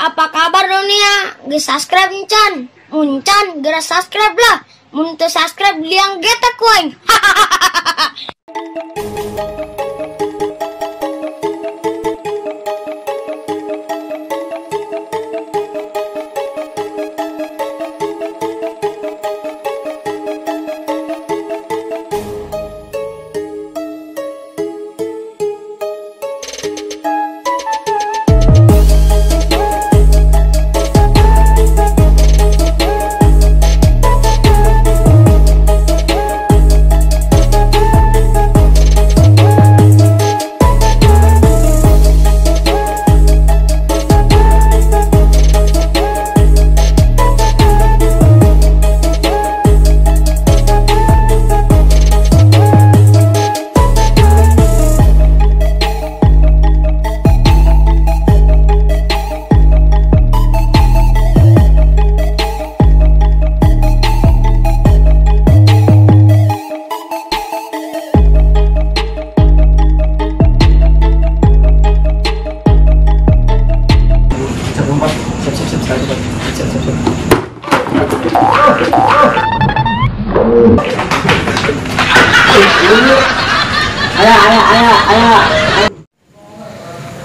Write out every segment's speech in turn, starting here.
Apa kabar dunia? Geus subscribe encan? Muncan, geura subscribe lah. Mun teu subscribe liang getek ku aing.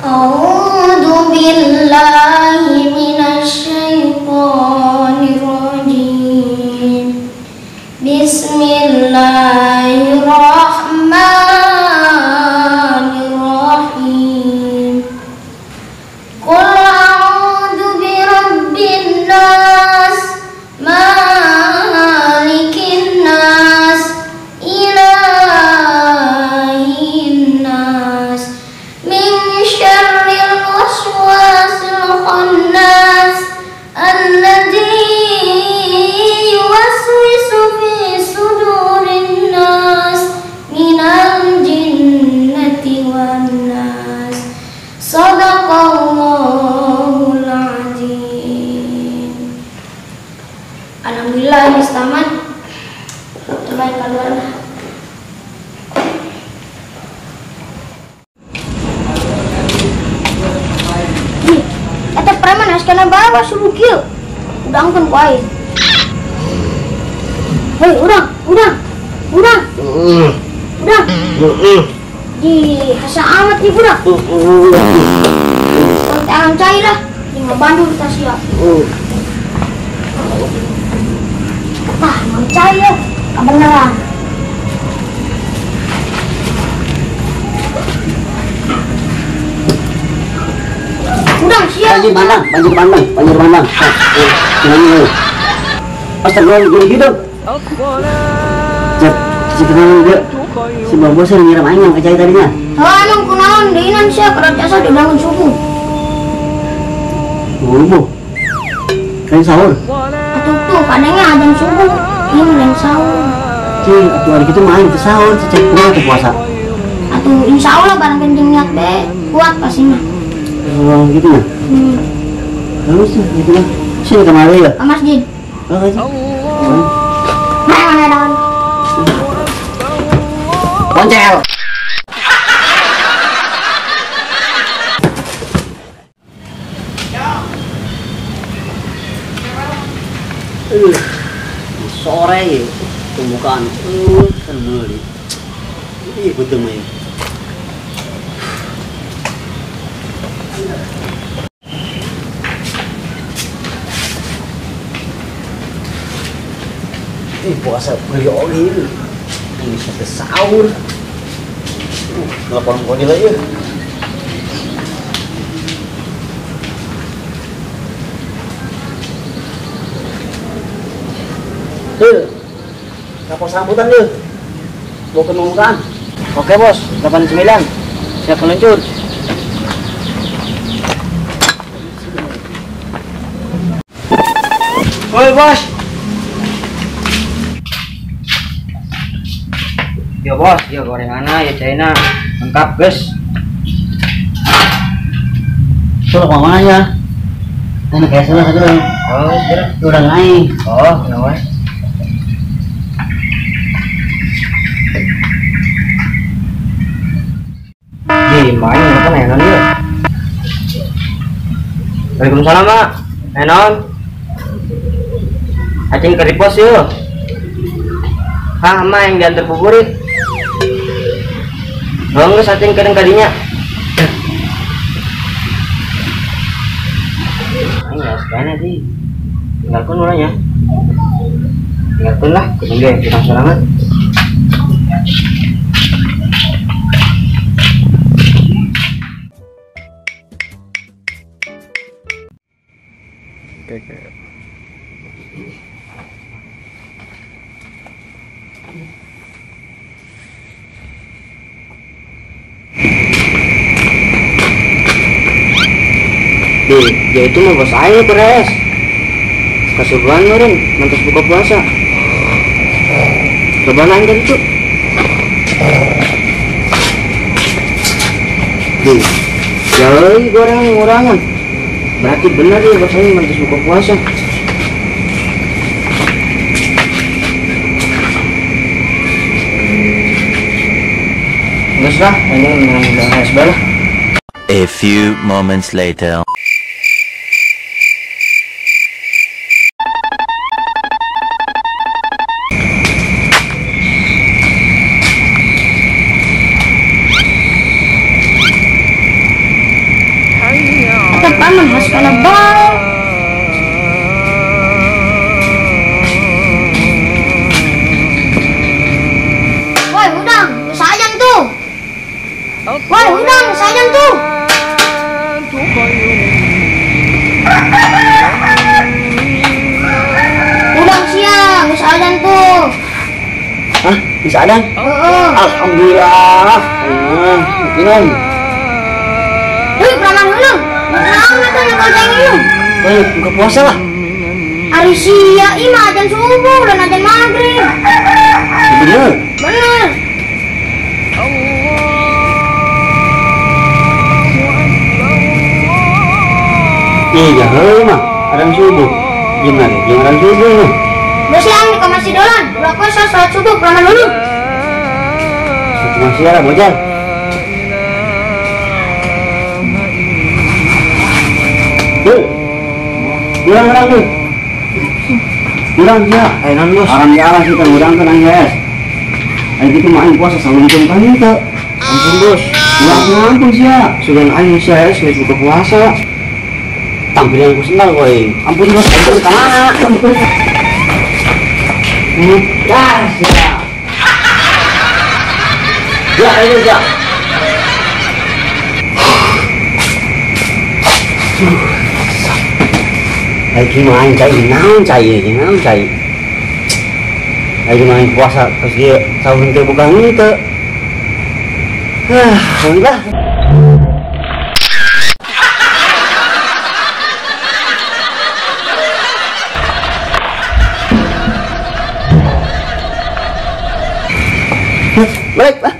A'udzu billahi minasyaitonir rajim. Bismillahirrahmanirrahim. Qul a'udzu birabbin nas, malikin nas, ilahin nas, min syarril waswasil khannas, alladzi yuwaswisu fi sudurin nas, minal jinnati wan nas. Sadaqallahul azim. Alhamdulillah ini tamat. Coba keluar. Eta preman harus kena bawa suruh kieu. Udangkeun ku aing. Hei, urang. Urang. Di hasa amat nih budak. Tangan cai lah, di ngabandu kita siap. Tah, mang cai ya, kebenaran. Udang siap. Banjir bandang. Astagfirullah gitu. Cek, si Bobo sering ngirim aing yang kecai tadinya. Oh, emang kunaon deuinan sia kada jasa dibangun subuh. Subuh. Lain sahur. Atuh tuh kadangnya adzan subuh, ini lain sahur. Cing, atuh hari kitu mah aing teu sahur, cek kumaha teu puasa. Atuh insyaallah barang kencing niat be kuat pastinya. Oh, gitu ya? Bagus tuh, gitu lah. Sini kemari ya? Ke masjid. Oh, aja. Mana daun? Boncel. Sore ya, pembukaan. Kan beli. Ih, betul mah. Ih, puasa beli oge ini. Ini sampai sahur. Telepon kau lagi ya. Tuh, kapal sambutan tuh. Mau ke pembukaan. Oke bos, 89. Siap meluncur. Oi bos. Yo bos, yo gorengan, ya China, lengkap guys. Tuh kemana ya? Ini kayak salah satu. Oh, kira orang lain. Oh, kenapa? Di main apa nih nanti? Waalaikumsalam, Mak. Naon? Acing ke pos yuk. Hah, Ma yang diantar buburit. Oh, geus acing kadang kadinya. Aing ya sekana di. Tinggalkeun urangnya. Tinggalkeun lah, ketemu ge urang sorangan. Oke. Di, ya itu mah bos aing beres. Kasubuhan meureun, mantas buka puasa. Coba aing tadi tuh. Di, jauh goreng ngurangan. Berarti benar ya bos aing mantas buka puasa. Geus lah, ini menang udah sebelah. A few moments later. Paman harus kena bal. Woi, udang, sayang tuh. Woi, udang, sayang tuh. Udang siang, sayang tuh. Hah, bisa adang? Alhamdulillah. Minum. Wih, peranan dulu. Baik, buka puasa lah. Ari sia ima ajan subuh dan ajan maghrib. Bener. Bener. Iya, heuh mah ajan subuh. Gimana? Jeung ajan subuh mah. Geus yang di kamar si Dolan, buka puasa salat subuh peranan dulu. Masih lah bocah. Urang tuh. Urang ya, ayeuna bos. Orang di alas kita urang kan guys. Ayo gitu main puasa salungkeun kan teu. Ampun bos. Urang ampun sia. Sugan aing sia geus buka puasa. Tampilan ku sendal kowe. Ampun bos, ampun ka mana? Ampun. Ya, sia. Ya, ayo ya. Lagi main cai naon cai naon cai. Lagi main puasa terus dia sahur teu buka henteu. Ah, udah. Balik lah.